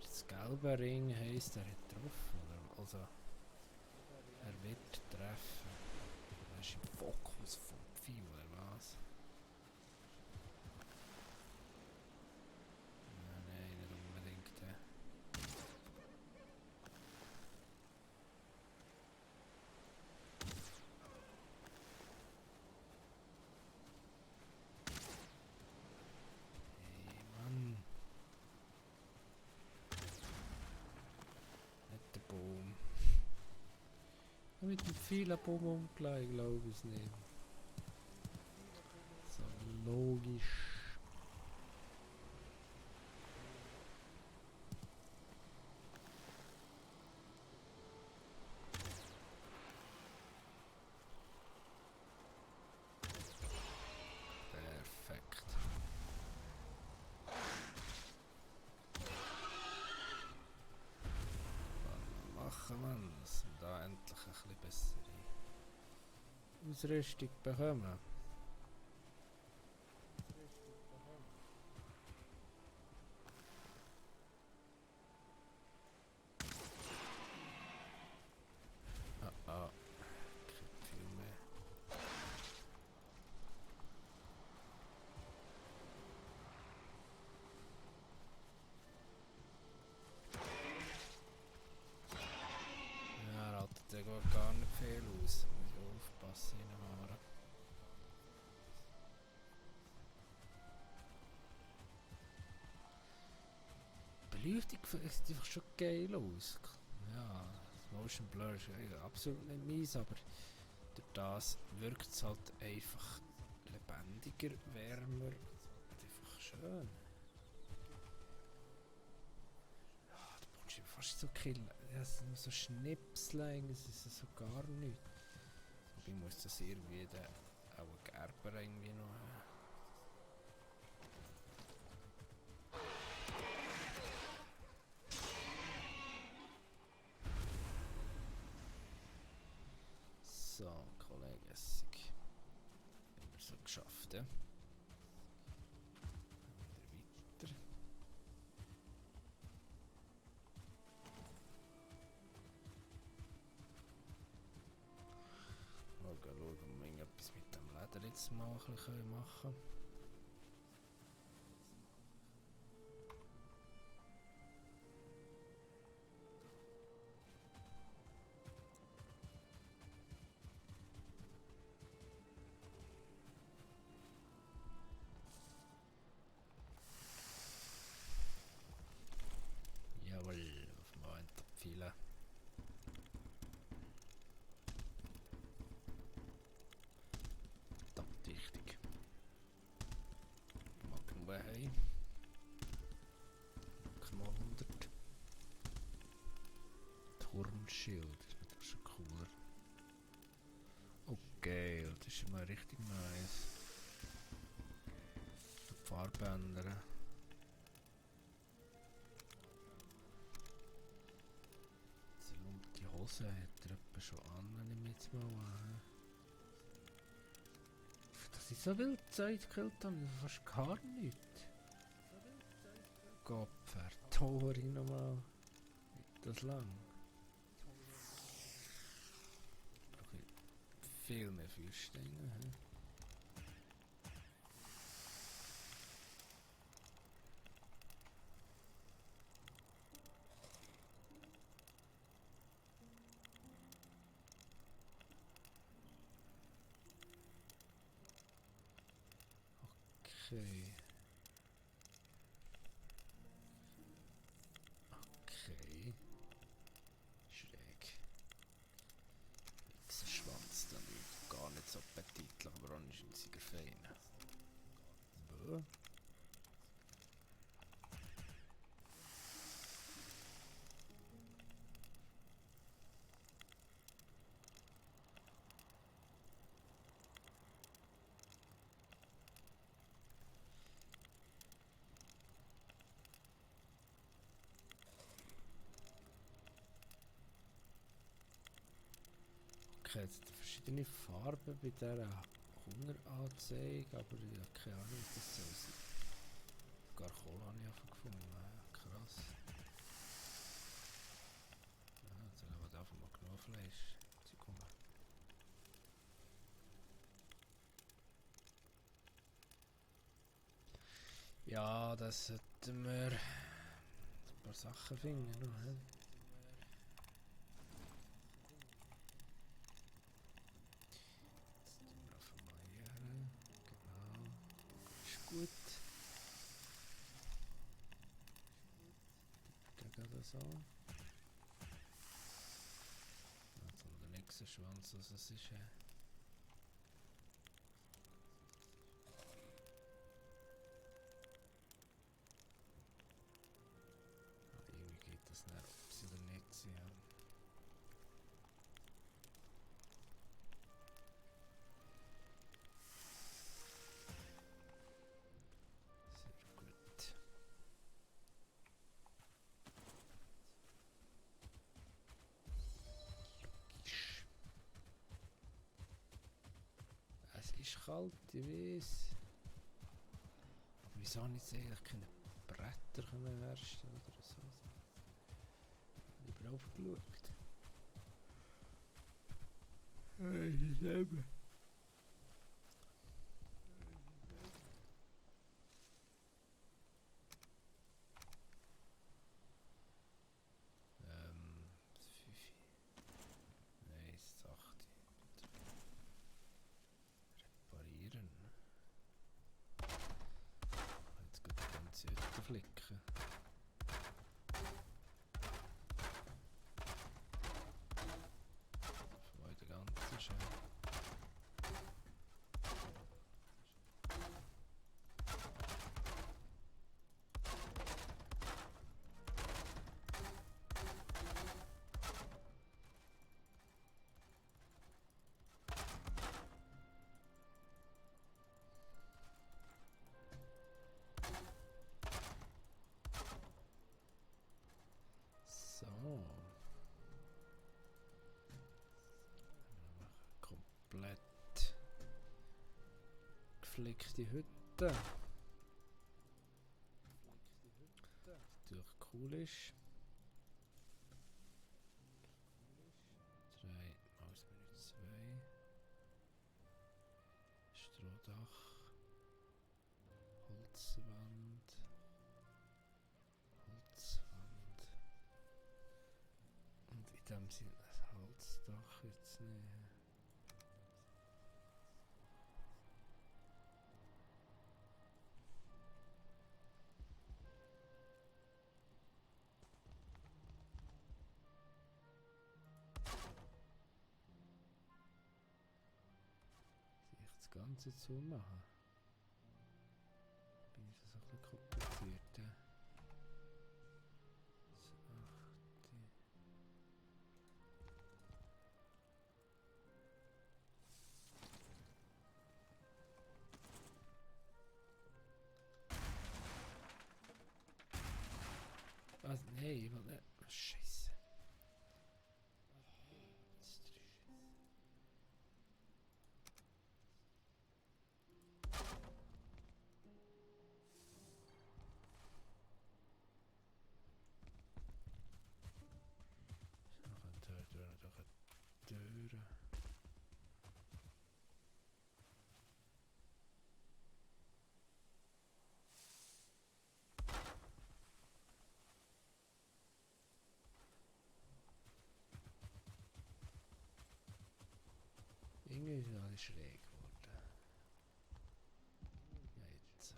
Das gelbe Ring heisst, er hat getroffen, oder? Also, er wird treffen. Er ist im Fokus vom Pfeil, oder was? Nein, nicht unbedingt. Hey, Mann. Nicht der Baum. Mit dem vielen Baum umgelegt, glaube ich es nicht. So logisch. Perfekt. Was machen wir, dass wir da endlich ein bisschen bessere Ausrüstung bekommen? Beleuchtung sieht einfach schon geil aus. Ja, das Motion Blur ist absolut nicht meins, aber durch das wirkt es halt einfach lebendiger, wärmer und einfach schön. Ja, da brauchst du fast so killen. Ja, es sind nur so Schnipsel, es ist so gar nichts. Aber ich muss das irgendwie auch Gerber irgendwie noch haben. So, Kollege Essig. Haben wir so geschafft, ja? Wieder weiter. Mal schauen, ob wir irgendetwas mit dem Leder jetzt mal ein bisschen machen können. Jawohl, auf dem Moment abfüllen. Verdammt wichtig. Magnum hey. Mal 100. Turnschild, das ist doch schon cooler. Okay, das ist mal richtig nice. Die Farbe ändern. Die Hose hat er etwa schon an, nehme ich jetzt mal an. Dass ich so viel Zeit gekillt habe, fast gar nichts. Gopfer, Tori nochmal. Nicht das lang. Brauche ich viel mehr Feuersteine. Okay. Okay. Schräg. Dieser Schwanz, dann ist gar nicht so appetitlich, aber anscheinend ist er fein. Bäh. Okay, jetzt verschiedene Farben bei dieser Hungeranzeige, aber ich habe keine Ahnung, was das soll sein. Sogar Kohle habe ich einfach gefunden. Ja, krass. Ja, jetzt haben wir einfach mal genug Fleisch. Ja, das sollten wir ein paar Sachen finden. Noch, gut. Der geht das an. Jetzt haben wir den nächsten Schwanz, was es ist. Irgendwie geht das nicht, ob sie oder nicht sind. Ja. Sehr gut. Logisch. Es ist kalt, ich weiß. Aber wieso habe ich jetzt eigentlich keine Bretter herstellen oder so? Lieber aufgeschaut. Selber. Das 5. Nein, das 8. Reparieren. Jetzt geht die ganze Hütte flicken. Verflickte Hütte. Natürlich cool ist. 3 Mausmenü 2. Strohdach. Holzwand. Holzwand. Und in dem Sinne ein Holzdach jetzt nehmen. Das Ganze zu machen. Bin ich das ein bisschen kompliziert. Ja? So, was? Nee, ich will nicht. Scheiße. Noch eine Tür. Irgendwie ist alles schräg geworden. Ja, jetzt.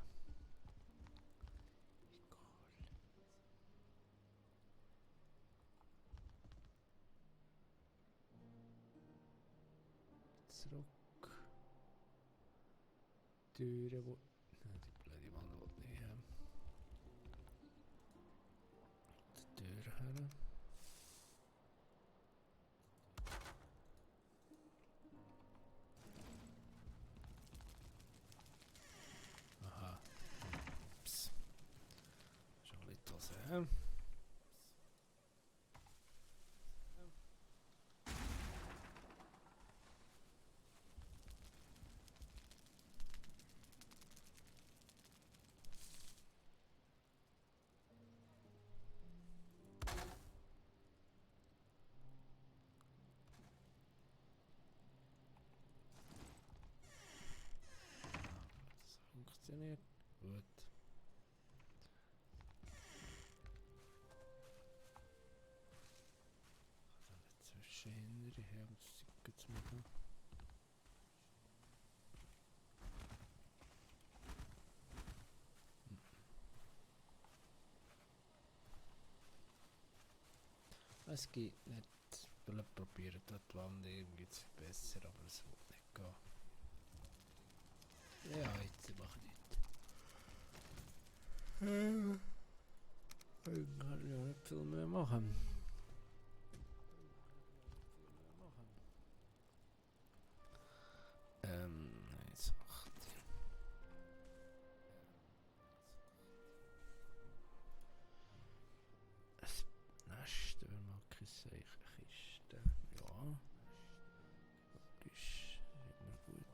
Egal. Zurück. Türen, wo... Nein, die blöde Mann will nicht haben. Die Tür her. Aha. Ups. Schon etwas her. Das funktioniert gut. Zwischen her, um das gut zu machen. Es geht nicht. Ich will probieren, die Wand irgendwie zu verbessern, aber es wird nicht gehen. Ja, jetzt mache ich nicht. Ich kann ja nicht viel mehr machen. Jetzt macht es Nest, wenn man keine Kiste. Ja. Logisch. Immer gut.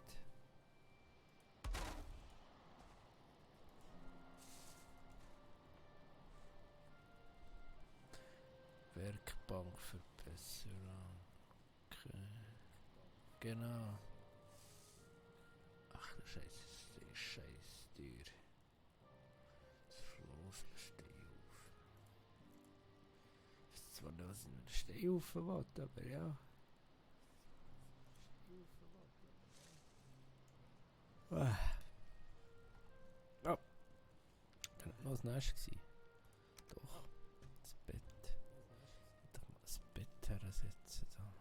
Werkbankverbesserung. Okay. Genau. Ach du Scheiße, das ist scheiß teuer. Das Floß steht auf. Ich weiß zwar nicht, was ich mit dem Stehhaufen will, aber ja. Ah. Oh. Kann nicht mal das Nest gewesen. Doch. Das Bett. Ich doch mal das Bett hersetzen da.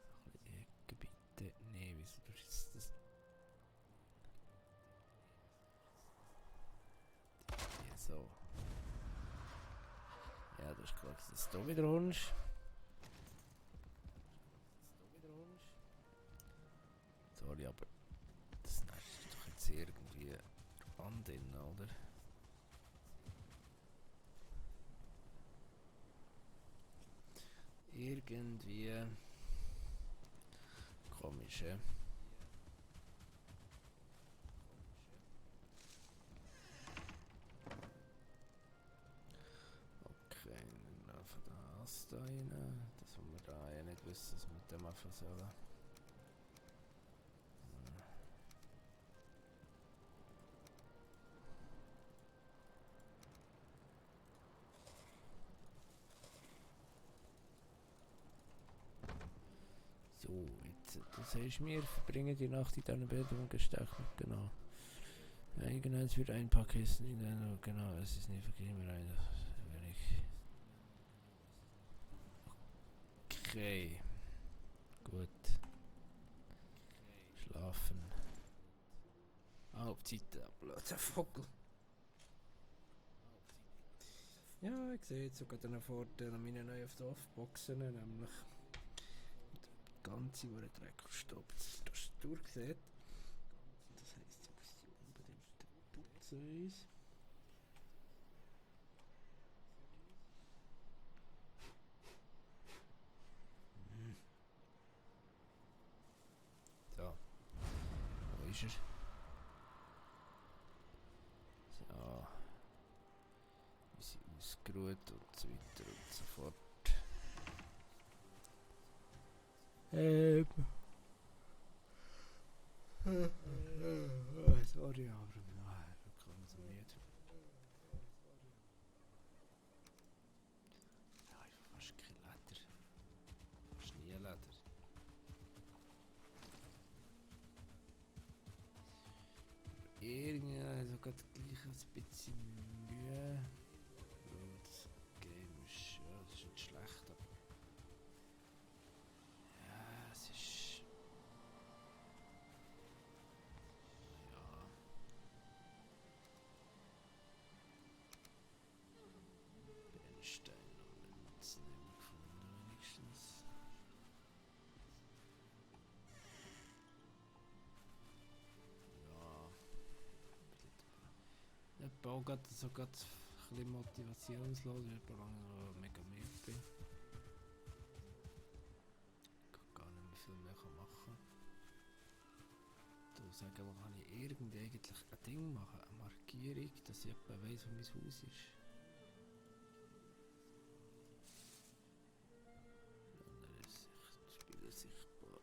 So ein bisschen Ecke bitte. Nee, wieso tust du jetzt das? Hier so. Ja, das ist klar, dass du wieder holst. Sorry, aber das Nest ist doch jetzt irgendwie an drin, oder? Irgendwie komisch, ja. Das da rein. Das wollen wir da ja nicht wissen, was wir mit dem einfach sollen. So, jetzt, du sagst mir, verbringe die Nacht in deinem Bett und Gestech mit, genau. Eins für ein paar Kisten in deiner, genau, es ist nicht verkehrt mehr rein, wenn ich... Okay, gut. Schlafen. Auf Zeit, blöder Vogel. Ja, ich sehe jetzt sogar den Vorteil an meinen neuen Dorfboxen, nämlich der ganze Dreck verstopft. Das durchgesehen. Das heisst, ich muss die unbedingt putzen. So, wo ist er? So, wir sind ausgeruht und so weiter und so fort. Sorry, aber ich kann so nicht. Ja, ich habe fast kein Leder. Fast nie Leder. Irgendwie also gerade gleich ein bisschen Mühe. Ja, das Game ist, ja, das ist nicht schlecht, aber ja, es ist ja Bernstein und Münzen haben wir gefunden wenigstens. Ja, ich baue gerade so ein bisschen motivationslos, weil ich lange mega müde bin. Ich kann gar nicht mehr viel mehr machen. Du sagen, wo kann ich irgendwie eigentlich ein Ding machen, eine Markierung, dass ich etwa weiss, wo mein Haus ist. Andere Sicht, Spieler sichtbar.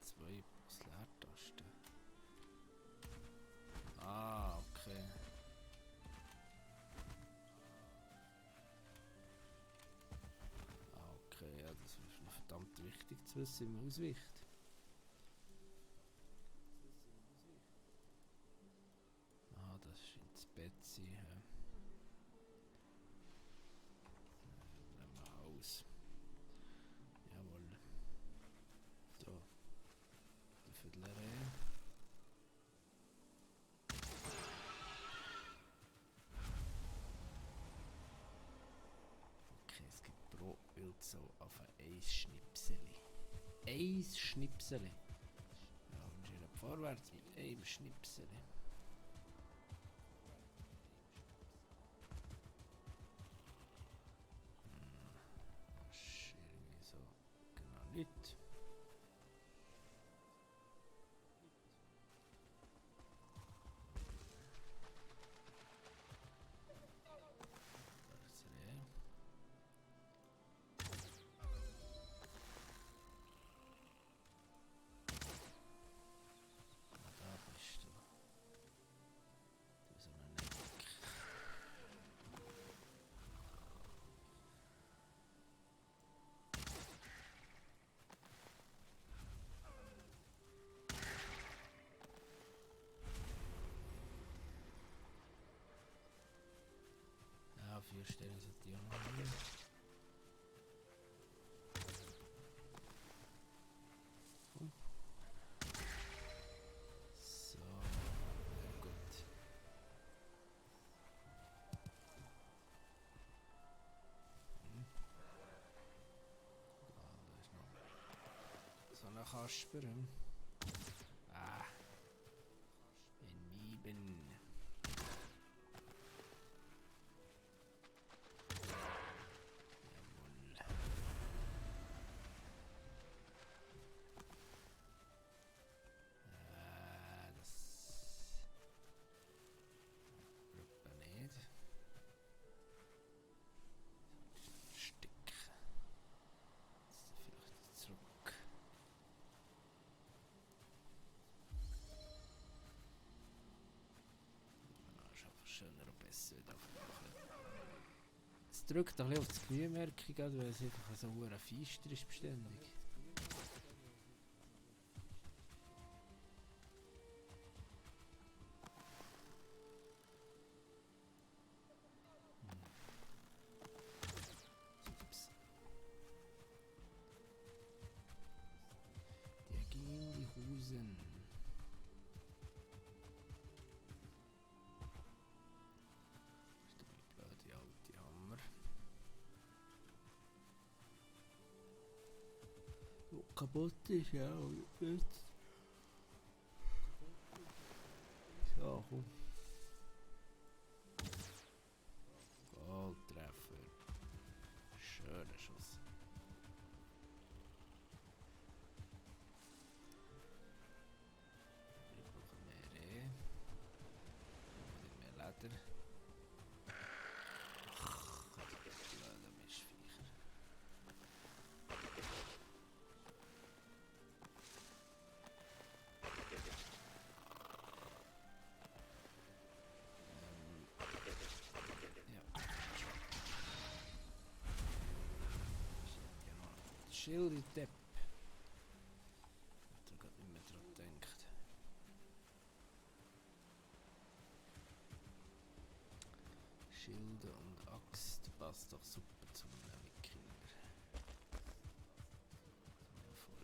2 plus Leertaste. Ah, okay. Ah, okay, ja, das ist noch verdammt wichtig zu wissen, wie man ausweicht. Ah, das scheint das Bett zu sein. Nehmen wir aus. Jawohl. So. Die Viertelreihe. Okay, es gibt pro Bild so auf ein Eisschnipseli. Eisschnipseli. Ja, und schön vorwärts mit einem Schnipseli. Das ist irgendwie so genau nicht. Ja, 4 Stellen sind die auch noch hier. So, ja gut. Ah, da ist noch so ein Kasper. Ah, ein Mieben. Das braucht man nicht. vergessen wieder. Es drückt ein bisschen auf das Gemütmerkung, weil es einfach so ein feister ist beständig. Der gehen die Hosen. Die alte Hammer. Oh, kaputt ist ja auch jetzt. So, komm. Goldtreffer. Schöner Schuss. Wir brauchen mehr mehr Leder. Blöde Mischviecher. Ja. Schilde Depp. Ich hab da gerade nicht mehr dran gedacht. Schilde und Axt passt doch super zum Wikinger. Ja, voll.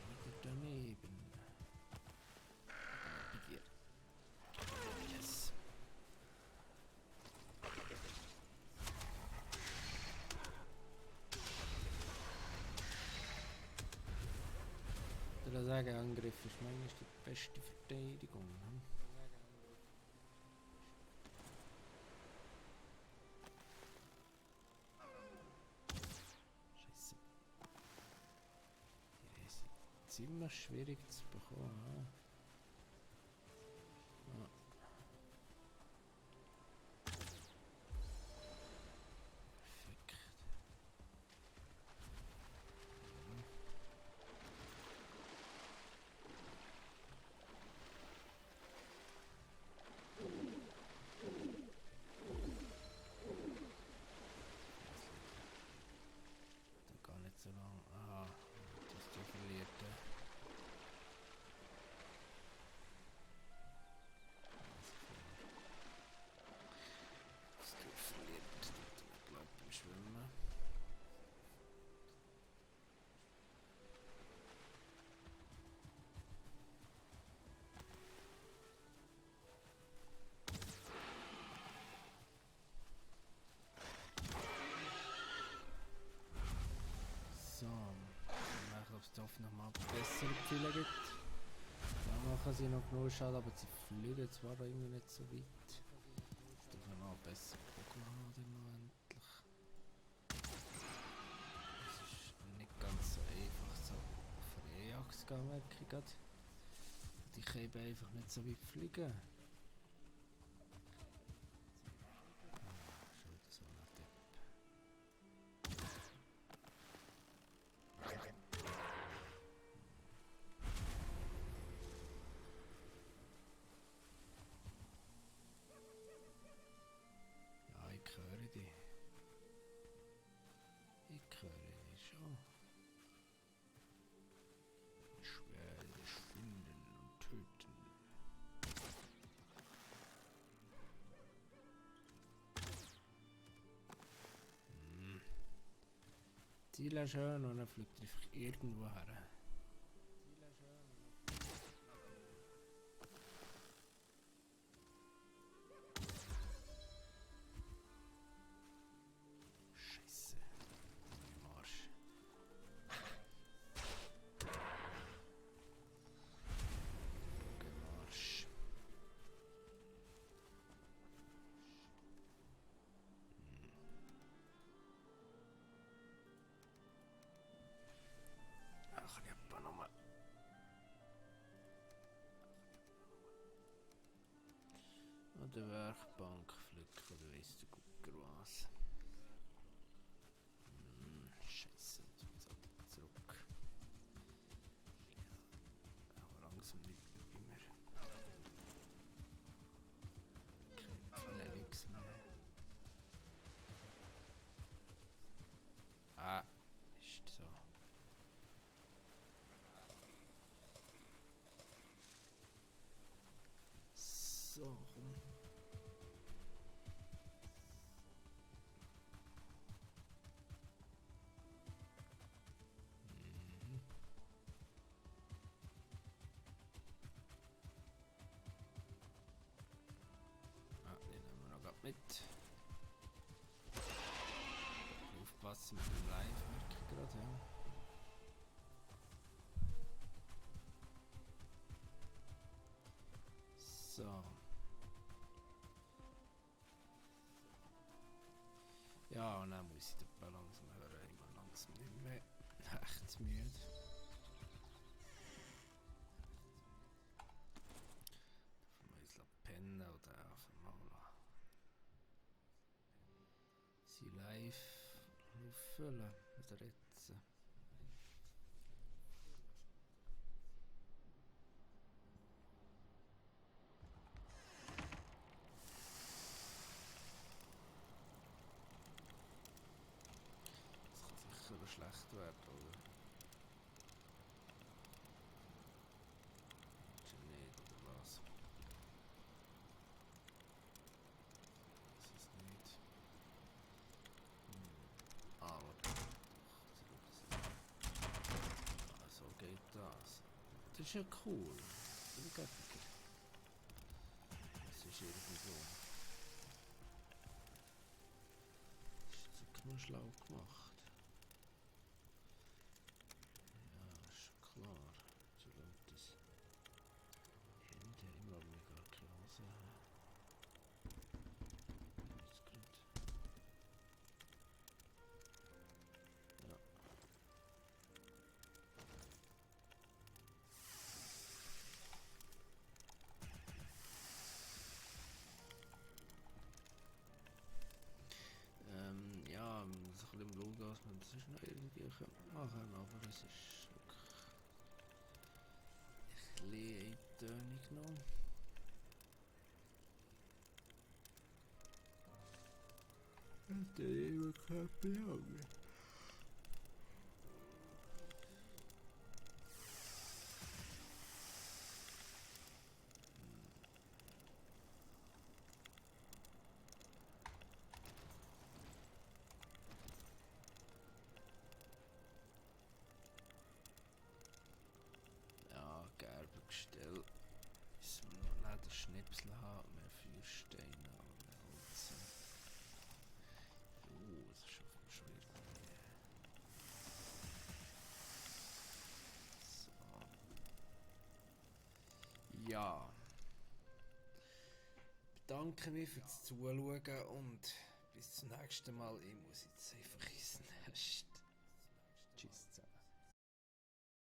Wieder daneben. Bei dir. Yes. Ich würde sagen, Angriff ist manchmal die beste Verteidigung. Hm? Scheiße. Die sind ziemlich schwierig zu bekommen. Ja. Perfekt. Da gar nicht so lang. Ah, das ist der Verlierte. Das ist der Verlierte. Der bleibt im Schwimmen. So, dann machen, ob es da nochmal bessere Pfeile gibt. Da machen sie noch genug Schaden, aber sie fliegen zwar irgendwie nicht so weit. Jetzt dürfen wir noch besser Pokémon haben, dann noch endlich. Das ist nicht ganz so einfach, so auf Rejagd zu gehen, merke ich gerade. Die können einfach nicht so weit fliegen. Schon wieder so ein Depp. Ja, ich höre die. Ich höre die schon. Ich werde dich finden und töten. Ziel ist schön und dann fliegt er einfach irgendwo her. Scheiße. Im Arsch. Im Arsch. Ach, ich hab nochmal. An der Werkbank flicken, oder weiss der Gucker mit. Aufpassen mit dem Live, merke ich gerade, ja. So. Ja, und dann muss ich den Balance hören, immer langsam nicht mehr. Echt müde. Darf man jetzt pennen oder einfach mal sie live auffüllen oder jetzt. Das kann sicher wieder schlecht werden, oder? Ist nicht, oder was? Ist es nicht? Ah, warte. Ah, so geht das. Das ist ja cool. Das ist geppiger. Das ist irgendwo. Das ist jetzt nur schlau gemacht. Ja, ist schon klar. So läuft das Hände immer mega klasse. Jetzt gut. Ja. Ja, so ein bisschen im Schauen, was man das noch irgendwie machen kann, aber es ist wirklich ein bisschen eintönig noch. Und der immer kein Belang. Ja, Gerbengestell. Müssen wir noch Lederschnipsel haben, mehr Feuersteine und mehr Holz. Das schaffen wir schon irgendwie. So. Ja. Bedanke mich fürs Zuschauen und bis zum nächsten Mal. Ich muss jetzt einfach ins Nest. Tschüss zusammen.